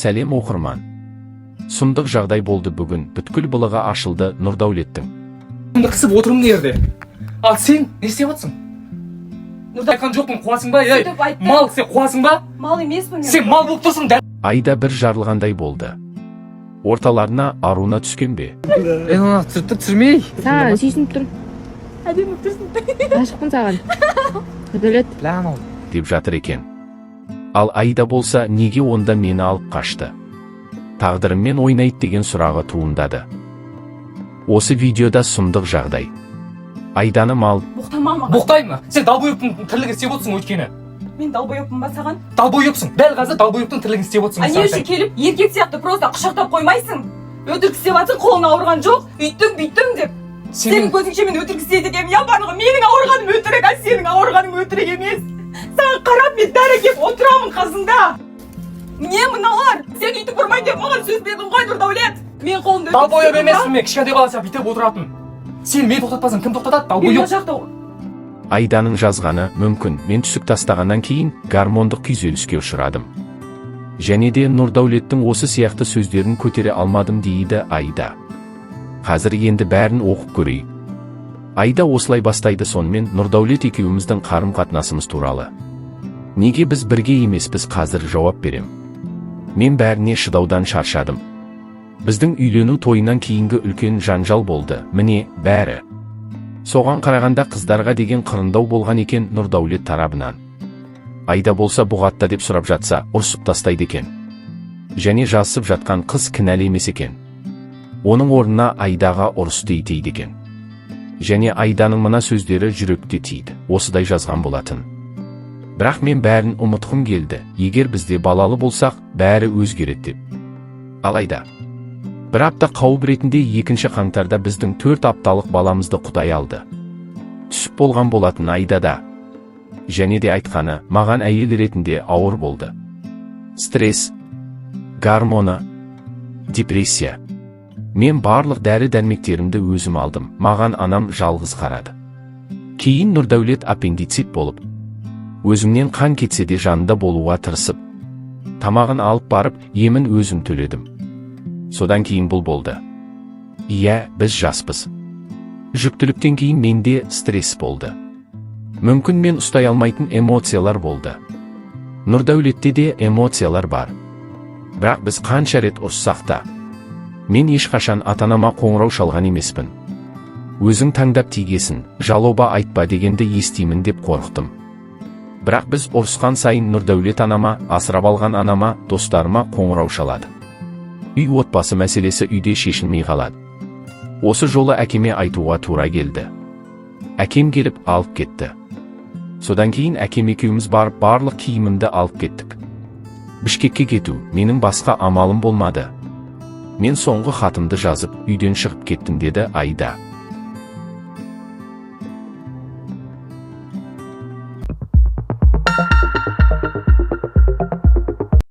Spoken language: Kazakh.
Сәлем, оқырман! Сұмдық жағдай болды бүгін, бүткіл былығы ашылды Нұрдәулеттің. Қысып отырмын мына жерде. Ал сен не істеп жатрсың? Айтқан жоқпын, қуасың ба, ей? Сөйтіп айттым. Мал, сен қуасың ба? Мал емеспін мен. Сен мал болып тұрсың дәл. Айда бір жарылғандай болды. Орталарына Аруна түскен бе? Ей, ана түсіріп тұр, түсірмей. Саған сүйсініп тұрмын. Әдемі болып тұрсың. Ғашықпын саған, Нұрдәулет. Бля, анау. Деп жатыр екен. Ал Айда болса, неге онда мені алып қашты? Тағдырыммен ойнайды деген сұрағы туындады. Осы видеода сұмдық жағдай. Айданы мал, Боқтама маған. Боқтаймын. Сен долбоебтің тірлігін істеп отырсың өйткені. Мен долбоебпын ба саған? Долбоебсың. Дәл қазір долбоебтің тірлігін істеп отырсың. А не үшін келіп еркек сияқты просто құшақтап қоймайсың? Өтірік істеп жатсың, қолың ауырған жоқ, үйттің, бүйттің деп. Сенің көзіңше мен өтірік істейді екенмін, иә, барлығы. Менің ауырғаным өтірік, а сенің ауырғаның өтірік емес. Саған қарап, мен дәрі кеп отырамын қасыңда. Міне, мыналар. Сен өйтіп ұрмайды деп маған сөз бердің ғой, Нұрдәулет. Мен қолымды өтірік Долбоеб істедім ба? емеспін мен, кішкентай бала сияқты бүйтіп отыратын. Сен мені тоқтатпасаң, кім тоқтатады? Мен Долбоеб. мына жақта. Айданың жазғаны: мүмкін, мен түсік тастағаннан кейін гормондық күйзеліске ұшырадым. Және де Нұрдәулеттің осы сияқты сөздерін көтере алмадым, дейді Айда. Қазір енді бәрін оқып көрейік. Айда осылай бастайды: сонымен, Нұрдәулет екеуміздің қарым-қатынасымыз туралы. Неге біз бірге емеспіз, қазір жауап берем. Мен бәріне шыдаудан шаршадым. Біздің үйлену тойынан кейінгі үлкен жанжал болды, міне, бәрі. Соған қарағанда, қыздарға деген қырындау болған екен Нұрдәулет тарабынан. Айда болса, бұғатта деп сұрап жатса, ұрсып тастайды екен. Және жазысып жатқан қыз кінәлі емес екен. Оның орнына Айдаға ұрыс тиді екен. Және Айданың мына сөздері жүректе тиді, осыдай жазған болатын: бірақ мен бәрін ұмытқым келді, егер бізде балалы болсақ, бәрі өзгереді деп. Алайда бір апта қауіп ретінде 2 қаңтарда біздің 4 апталық баламызды Құдай алды. Түсіп болған болатын Айдада. Және де айтқаны: маған әйел ретінде ауыр болды. Стресс, гормоны, депрессия. Мен барлық дәрі-дәрмектерімді өзім алдым, маған анам жалғыз қарады. Кейін Нұрдәулет аппендицит болып, өзімнен қан кетсе де, жанында болуға тырысып, тамағын алып барып, емін өзім төледім. Содан кейін бұл болды. Иә, біз жаспыз. Жүктіліктен кейін менде стресс болды. Мүмкін, мен ұстай алмайтын эмоциялар болды. Нұрдәулетте де эмоциялар бар. Бірақ біз қанша рет ұрыссақ та, мен ешқашан ата-анама қоңырау шалған емеспін. Өзің таңдап тигесін, жалоба айтпа дегенді естимін деп қорықтым. Бірақ біз ұрысқан сайын Нұрдәулет анама, асырап алған анама, достарыма қоңырау шалады. Үй, отбасы мәселесі үйде шешілмей қалады. Осы жолы әкеме айтуға тура келді. Әкем келіп алып кетті. Содан кейін әкем екеуміз барып, барлық киімімді алып кеттік. Бішкекке кету, менің басқа амалым болмады. Мен соңғы хатымды жазып, үйден шығып кеттім, деді Айда.